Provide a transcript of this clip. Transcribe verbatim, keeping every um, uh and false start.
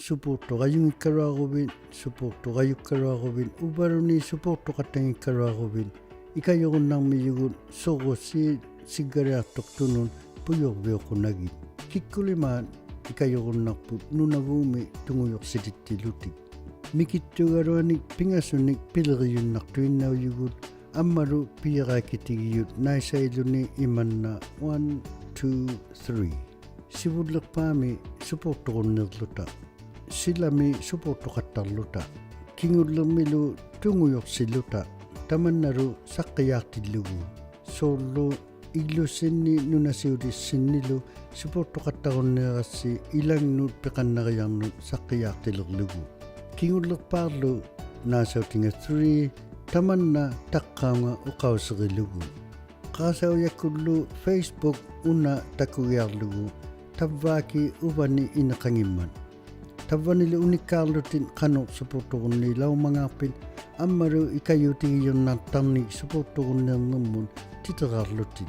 ᓱᐳᕐᑐᖃᔪᙱᒃᑲᓗᐊᕈᕕᑦ, ᓱᐳᕐᑐᖃᔪᒃᑲᓗᐊᕈᕕᑦ, ᐅᕝᕙᓘᓐᓃᑦ ᓱᐳᕐᑐᖃᑦᑕᙱᒃᑲᓗᐊᕈᕕᑦ, ᐃᑲᔪᕈᓐᓇᕐᒥᔪᒍᑦ ᓱᕈᓰᑦ ᓯᒡᒐᓕᐊᖅᑐᖅᑐᓄᑦ ᐳᔪᕐᕕᐅᖁᓇᒋᑦ. ᑭᒃᑯᓕᒫᑦ ᐃᑲᔪᕈᓐᓇᖅᐳᑦ ᓄᓇᕗᒻᒥ ᑐᖑᔪᖅᓯᓕᑦᑎᓗᑎᒃ. ᒥᑭᑦᑐᒐᓗᐊᓂᒃ ᐱᖓᓱᓂᒃ ᐱᓕᕆᔪᓐᓇᖅᑐᐃᓐᓇᐅᔪᒍᑦ ᐊᒻᒪᓗ ᐱᔨᕋᒃᑭᑎᒋᔪᑦ ᓇᐃᓴᐃᓗᓂ ᐃᒪᓐᓇ one, two, three. ᓯᕗᓪᓕᖅᐹᒥ ᓱᐳᕐᑐᕈᓐᓃᕐᓗᑕ. ᓯᓚᒥ ᓱᐳᕐᑐᖃᑦᑕᕐᓗᑕ. ᑭᖑᓪᓕᕐᒥᓗ ᑐᖑᔪᖅᓯᓗᑕ. ᑕᒪᓐᓇᓗ ᓴᖅᑭᔮᖅᑎᓪᓗᒍ. ᓲᕐᓗ ᐃᒡᓗᓯᓐᓂ ᓄᓇᓯᐅᑎᔅᓯᓐᓂᓗ ᓱᐳᕐᑐᖃᑦᑕᕈᓐᓃᕋᔅᓯ ᐃᓚᖕᓄᑦ ᐱᖃᓐᓇᕆᔭᕐᓄᑦ ᓴᖅᑭᔮᖅᑎᓕᕐᓗᒍ. ᑭᖑᓪᓕᖅᐹᕐᓗ ᓈᓴᐅᑎᖓ three, ᑕᒪᓐᓇ ᑕᖅᑲᐅᖓ ᐅᖃᐅᓯᕆᓗᒍ. ᖃᕋᓴᐅᔭᒃᑯᓪᓗ Facebook ᐅᓇ ᑕᑯᒋᐊᕐᓗᒍ, ᑕᕝᕚᑭ ᐅᕙᓂ ᐃᓂᖃᙱᒻᒪᑦ. ᑕᕝᕙᓂᓕ ᐅᓂᒃᑳᕐᓗᑎᑦ ᖃᓄᖅ ᓱᐳᕐᑐᕈᓐᓃᓚᐅᕐᒪᖔᖅᐱᑦ, ᐊᒻᒪᓗ ᐃᑲᔪᑎᒋᔪᓐᓇᖅᑕᕐᓂᒃ ᓱᐳᕐᑐᕈᓐᓃᕐᓂᕐᒧᑦ ᑎᑎᕋᕐᓗᑎᑦ.